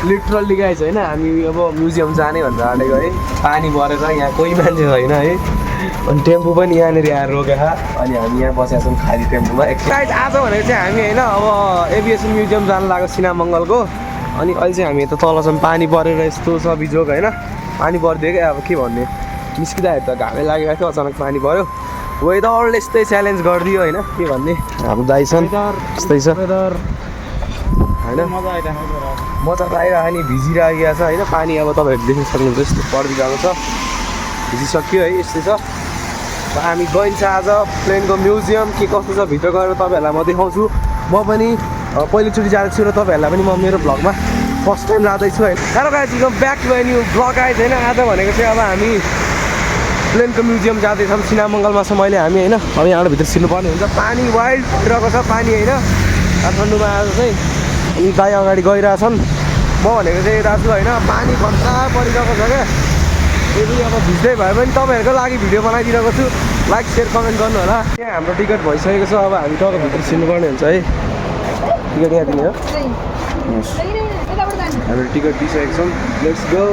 Literally guys होइन हामी अब म्युजियम जाने भनेर आँटेको है पानी भरेर यहाँ कोही मान्छे छैन है अनि टेम्पो पनि यहाँनिर आएर रोकेको अनि हामी यहाँ बसेका छौँ खाली टेम्पोमा गाइज आज भनेको चाहिँ हामी होइन अब एभिएसन म्युजियम जानु लाग्यो सिनामङ्गलको अनि अहिले चाहिँ हामी यता तलसम्म पानी परेर यस्तो छ बिजोग होइन पानी परिदियो क्या अब के भन्ने निस्किँदाखेरि त घामै लागेको थियो अचानक पानी पऱ्यो वेदरले यस्तै च्यालेन्ज गरिदियो होइन के भन्ने हाम्रो दाइ छन् यस्तै छ होइन मजा त आइरहेको नि भिजिरहेको छ होइन पानी अब तपाईँहरू देख्न सक्नुहुन्छ यस्तो परिदिरहेको छ भिजिसक्यो है यस्तै छ र हामी गइन्छ आज प्लेनको म्युजियम के कस्तो छ भित्र गएर तपाईँहरूलाई म देखाउँछु म पनि पहिलोचोटि जाँदैछु र तपाईँहरूलाई पनि म मेरो भ्लगमा फर्स्ट टाइम जाँदैछु होइन तर guys back to new vlog आइज होइन आज भनेको चाहिँ अब हामी प्लेनको म्युजियम जाँदैछौँ सिनामङ्गलमा छ मैले हामी होइन अब यहाँबाट भित्र छिर्नुपर्ने हुन्छ पानी वाइल्ड रहेको छ पानी होइन काठमाडौँमा आज चाहिँ अनि दाइ अगाडि गइरहेछन् म भनेको चाहिँ दाजु होइन पानी खर्चा परिरहेको छ क्या त्यही पनि अब भिज्दै भए पनि तपाईँहरूको लागि भिडियो बनाइदिरहेको छु लाइक सेयर कमेन्ट गर्नु होला यहाँ हाम्रो टिकट भइसकेको छ अब हामी टक्क भित्र छिर्नुपर्ने हुन्छ है टिकट यहाँ दिने हो हाम्रो टिकट दिइसकेको छौँ लेट्स गो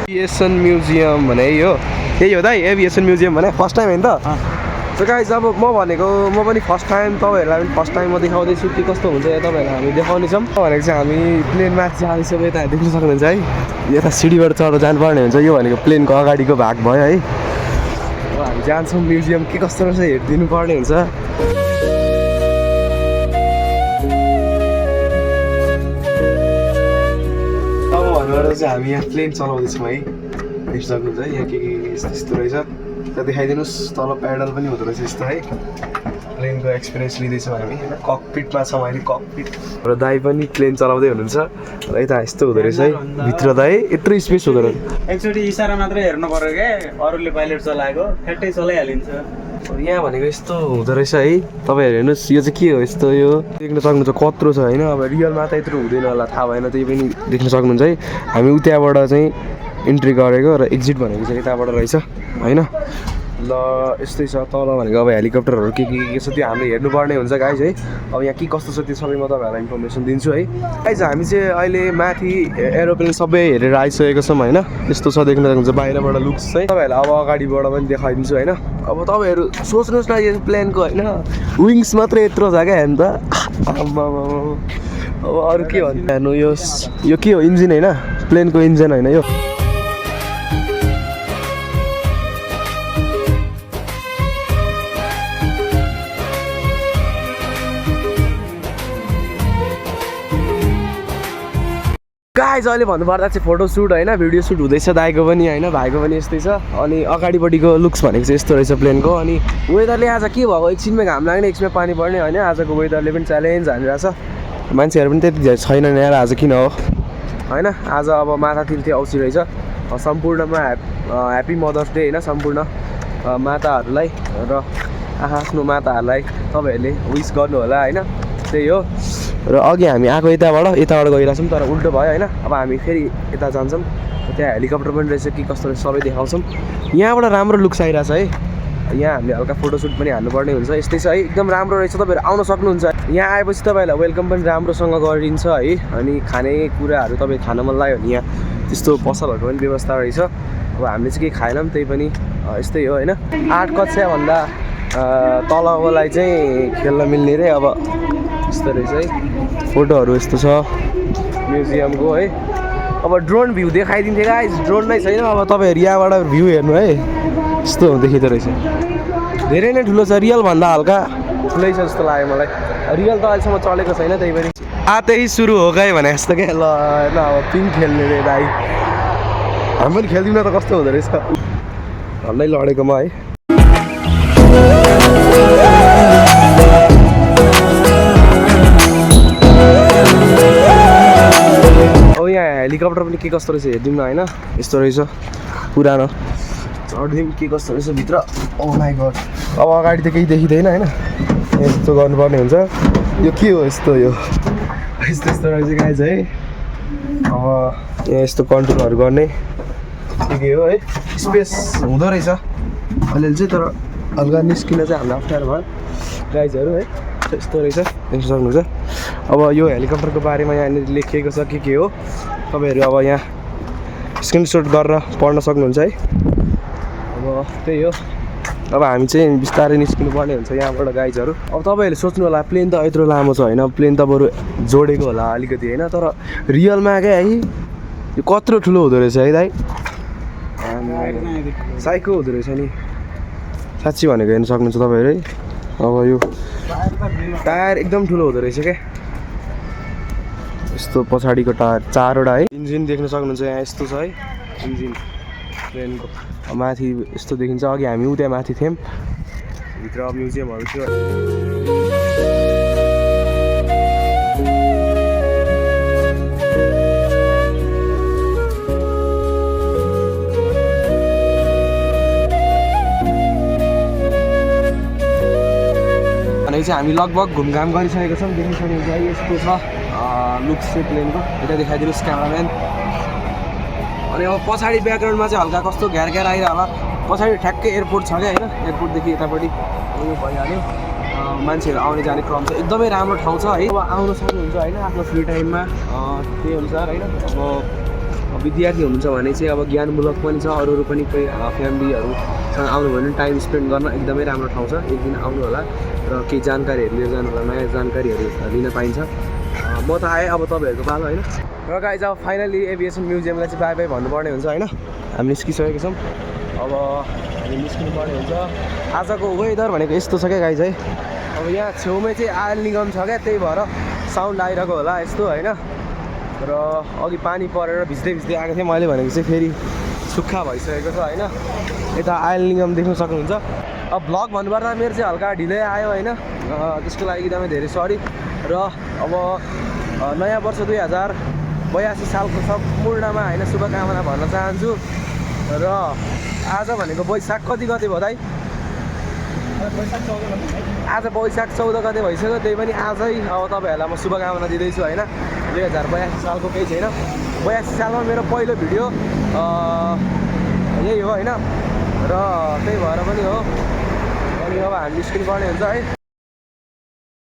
एभिएसन म्युजियम भने यही हो दाइ एभिएसन म्युजियम भने फर्स्ट टाइम होइन त सो गाइज अब म भनेको म पनि फर्स्ट टाइम तपाईँहरूलाई पनि फर्स्ट टाइम म देखाउँदैछु के कस्तो हुन्छ यहाँ तपाईँहरूलाई हामी देखाउनेछौँ भनेको चाहिँ हामी प्लेनमा जाँदैछौँ यता देख्न सक्नुहुन्छ है यता सिडीबाट चढेर जानुपर्ने हुन्छ यो भनेको प्लेनको अगाडिको भाग भयो है अब हामी जान्छौँ म्युजियम के कस्तो रहेछ हेरिदिनु पर्ने हुन्छ अब भन्नुबाट चाहिँ हामी यहाँ प्लेन चलाउँदैछौँ है देख्न सक्नुहुन्छ है यहाँ के यस्तो रहेछ त देखाइदिनुहोस् तल प्याडल पनि हुँदो रहेछ यस्तो है प्लेनको एक्सपिरियन्स लिँदैछौँ हामी होइन ककपिटमा छौँ अहिले ककपिट र दाइ पनि प्लेन चलाउँदै हुनुहुन्छ र यता यस्तो हुँदो रहेछ है भित्र दाइ यत्रो स्पेस हुँदो रहेछ एकचोटि इसारा मात्रै हेर्नु पर्यो क्या अरूले पाइलट चलाएको ठ्याट्टै चलाइहालिन्छ यहाँ भनेको यस्तो हुँदो रहेछ है तपाईँहरू हेर्नुहोस् यो चाहिँ के हो यस्तो यो देख्न सक्नुहुन्छ कत्रो छ होइन अब रियलमा त यत्रो हुँदैन होला थाहा भएन त्यही पनि देख्न सक्नुहुन्छ है हामी उताबाट चाहिँ इन्ट्री गरेको र एक्जिट भनेको चाहिँ यताबाट रहेछ होइन ल यस्तै छ तल भनेको अब हेलिकप्टरहरू के छ त्यो हामीले हेर्नुपर्ने हुन्छ गाइज है अब यहाँ के कस्तो छ त्यो सबै म तपाईँहरूलाई इन्फर्मेसन दिन्छु है गाइज हामी चाहिँ अहिले माथि एरोप्लेन सबै हेरेर आइसकेको छौँ होइन यस्तो छ देख्न सक्नुहुन्छ बाहिरबाट लुक्स चाहिँ तपाईँहरूलाई अब अगाडिबाट पनि देखाइदिन्छु होइन अब तपाईँहरू सोच्नुहोस् न यो प्लेनको होइन विङ्स मात्रै यत्रो छ क्या हेर्नु त अब अरू के भन्नु हेर्नु यो के हो इन्जिन होइन प्लेनको इन्जिन होइन यो गाइज अहिले भन्नुपर्दा चाहिँ फोटो सुट होइन भिडियो सुट हुँदैछ दाइको पनि होइन भाइको पनि यस्तै छ अनि अगाडिपट्टिको लुक्स भनेको चाहिँ यस्तो रहेछ प्लेनको अनि वेदरले आज के भएको एकछिनमै घाम लाग्ने एकछिनमा पानी पर्ने होइन आजको वेदरले पनि च्यालेन्ज हानिरहेछ मान्छेहरू पनि त्यति छैनन् यहाँ आज किन हो होइन आज अब माता तिर्थी औँसी रहेछ सम्पूर्णमा ह्याप्पी मदर्स डे होइन सम्पूर्ण माताहरूलाई र आफ्नो माताहरूलाई तपाईँहरूले विस गर्नु होला होइन त्यही हो र अघि हामी आएको यताबाट गइरहेछौँ तर उल्टो भयो होइन अब हामी फेरि यता जान्छौँ त्यहाँ हेलिकप्टर पनि रहेछ के कस्तो रहेछ सबै देखाउँछौँ यहाँबाट राम्रो लुक्स आइरहेछ है यहाँ हामीले हल्का फोटोसुट पनि हाल्नुपर्ने हुन्छ यस्तै छ है एकदम राम्रो रहेछ तपाईँहरू आउन सक्नुहुन्छ यहाँ आएपछि तपाईँहरूलाई वेलकम पनि राम्रोसँग गरिदिन्छ है अनि खाने कुराहरू तपाईँ खान मन लाग्यो भने यहाँ त्यस्तो पसलहरूको पनि व्यवस्था रहेछ अब हामीले चाहिँ केही खाएनौँ त्यही पनि यस्तै हो होइन 8 कक्षाभन्दा तलकोलाई चाहिँ खेल्न मिल्ने रे अब यस्तो रहेछ है फोटोहरू यस्तो छ म्युजियमको है अब ड्रोन भ्यू देखाइदिन्थ्यो गाइज ड्रोन नै छैन अब तपाईँहरू यहाँबाट भ्यू हेर्नु है यस्तो देखिँदो रहेछ धेरै नै ठुलो छ रियलभन्दा हल्का ठुलै छ जस्तो लाग्यो मलाई रियल त अहिलेसम्म चलेको छैन त्यही पनि त्यही सुरु हो गए भने जस्तो क्या ल होइन अब पिङ खेल्ने रे दाइ हामी पनि खेलिदिउँ न त कस्तो हुँदो रहेछ झन्डै लडेकोमा है अब यहाँ हेलिकप्टर पनि के कस्तो रहेछ हेरिदिउँ न होइन यस्तो रहेछ पुरानो चढिदिउँ के कस्तो रहेछ भित्र ओ माइ गड अब अगाडि त केही देखिँदैन होइन यस्तो गर्नुपर्ने हुन्छ यो के हो यस्तो यो यस्तो रहेछ गाइज है अब यहाँ यस्तो कन्ट्रोलहरू गर्ने के हो है स्पेस हुँदो रहेछ अलिअलि चाहिँ तर हल्का निस्किन चाहिँ हामीलाई अप्ठ्यारो भयो गाइजहरू है यस्तो रहेछ देख्न सक्नुहुन्छ। अब यो हेलिकप्टरको बारेमा यहाँनिर लेखिएको छ के हो तपाईँहरू अब यहाँ स्क्रिनसट गरेर पढ्न सक्नुहुन्छ है। अब त्यही हो, अब हामी चाहिँ बिस्तारै निस्किनु पर्ने हुन्छ यहाँबाट गाइजहरू। अब तपाईँहरूले सोच्नु होला प्लेन त यत्रो लामो छ होइन, प्लेन त बरु जोडेको होला अलिकति होइन, तर रियलमा क्या है यो कत्रो ठुलो हुँदो रहेछ है दाइ, साइको हुँदो रहेछ नि साँच्ची भनेको हेर्नु सक्नुहुन्छ तपाईँहरू है। अब यो टायर एकदम ठुलो हुँदो रहेछ क्या, यस्तो पछाडिको टायर 4वटा है। इन्जिन देख्न सक्नुहुन्छ यहाँ यस्तो छ है इन्जिन ट्रेनको। माथि यस्तो देखिन्छ, अघि हामी उता माथि थियौँ, भित्र म्युजियमहरू थियो। भनेको चाहिँ हामी लगभग घुमघाम गरिसकेको छौँ। देख्न सक्नुहुन्छ है यस्तो छ लुक्स चाहिँ प्लेनको। यता देखाइदिनुहोस् क्यामराम्यान। अनि अब पछाडि ब्याकग्राउन्डमा चाहिँ हल्का कस्तो घ्यार आइरह होला, पछाडि ठ्याक्कै एयरपोर्ट छ क्या होइन, एयरपोर्टदेखि यतापट्टि उयो भइहाल्यो। मान्छेहरू आउने जाने क्रम छ, एकदमै राम्रो ठाउँ छ है। अब आउन सक्नुहुन्छ होइन आफ्नो फ्री टाइममा त्यही अनुसार होइन। अब विद्यार्थी हुनुहुन्छ भने चाहिँ अब ज्ञानमूलक पनि छ, अरू पनि कोही फ्यामिलीहरूसँग आउनुभयो भने टाइम स्पेन्ड गर्न एकदमै राम्रो ठाउँ छ। एक दिन आउनु होला र केही जानकारीहरू लिएर जानु होला, नयाँ जानकारीहरू लिन पाइन्छ। म त आएँ, अब तपाईँहरूको पालो होइन। र गाइज अब फाइनली एभिएसन म्युजियमलाई चाहिँ बाई बाई भन्नुपर्ने हुन्छ होइन। हामी निस्किसकेको छौँ, अब हामी निस्किनु पर्ने हुन्छ। आजको वेदर भनेको यस्तो छ क्या गाइज है। अब यहाँ छेउमै चाहिँ आयल निगम छ क्या, त्यही भएर साउन्ड आइरहेको होला यस्तो होइन। र अघि पानी परेर भिज्दै आएको थिएँ मैले, भनेको चाहिँ फेरि सुक्खा भइसकेको छ होइन। यता आयल निगम देख्न सक्नुहुन्छ। अब भ्लग भन्नुपर्दा मेरो चाहिँ हल्का ढिलै आयो होइन, त्यसको लागि एकदमै धेरै सरी। र अब नयाँ वर्ष 2082 सालको सम्पूर्णमा होइन शुभकामना भन्न चाहन्छु। र आज भनेको वैशाख कति गते भयो दाइ? आज वैशाख 14 गते भइसक्यो, त्यही पनि आजै अब तपाईँहरूलाई म शुभकामना दिँदैछु होइन। 2082 सालको केही छैन, 82 सालमा मेरो पहिलो भिडियो यही हो होइन। र त्यही भएर पनि हो। अनि अब हामी निस्किनु पर्ने हुन्छ है।